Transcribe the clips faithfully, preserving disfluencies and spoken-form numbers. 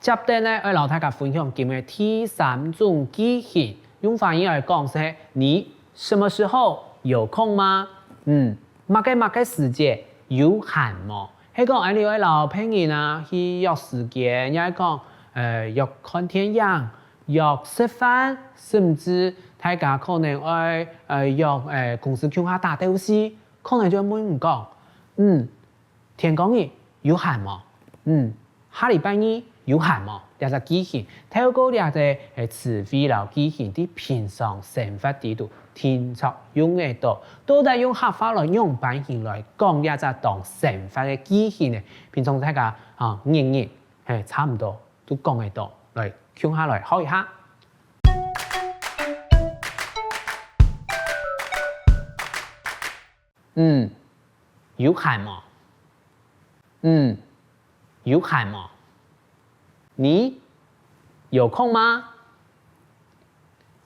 接等呢，愛摎大家分享今日第三種句型，用華語來講係：你什麼時候有空嗎？嗯，麼个麼个時節有閒無？係講𠊎兜愛摎別人啊去約時間，也係講，呃，約看電影、約食飯，甚至大家可能愛，呃，約，呃，公司共下打鬥敘，可能就會問你講：「嗯，天光日有閒無？」嗯，下禮拜二有閒無？這隻句型，透過這隻，呃，詞彙摎句型，在平常生活裡肚定著用得著，到底用客話來仰般形來講這隻當生活个句型呢？平常大家，啊，日日，係，差毋多都講得著，來，共下來學一下。嗯，有閒無？嗯，有閒無？你有空嗎？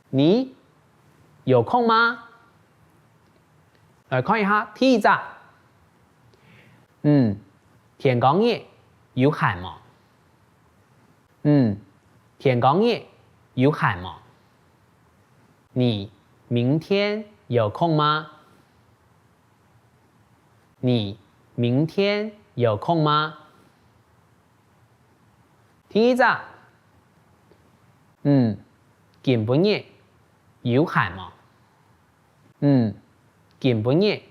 你有空嗎？來看一下第一隻。嗯，天光日有閒無？嗯，天光日有閒無？你明天有空嗎？你明天有空嗎？第二隻，嗯，今晡日有閒無？嗯，今晡日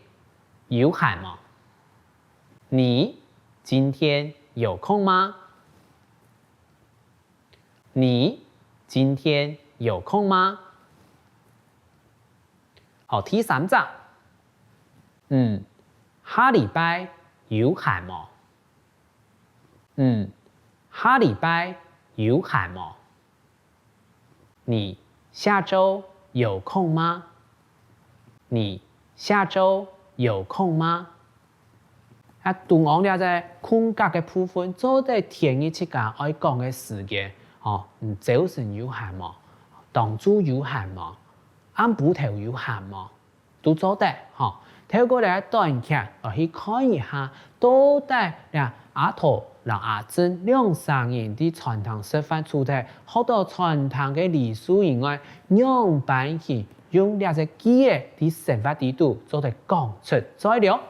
有閒無？你今天有空嗎？你今天有空嗎？好，第三隻，嗯，下禮拜有閒無？嗯，下禮拜有閒無？你下週有空嗎？你下週有空嗎？啊，中央這隻空格个部分，做得填入自家愛講个時間，吼，嗯，朝晨有閒無？當晝有閒無？暗晡頭有閒無？ 都做得，吼。透過這个短劇來去看一下，到底這阿桃摎阿正兩儕人在餐廳食飯，除忒學著餐廳个禮數以外，仰般去用這隻句仔在生活裡肚做得講出嘴了。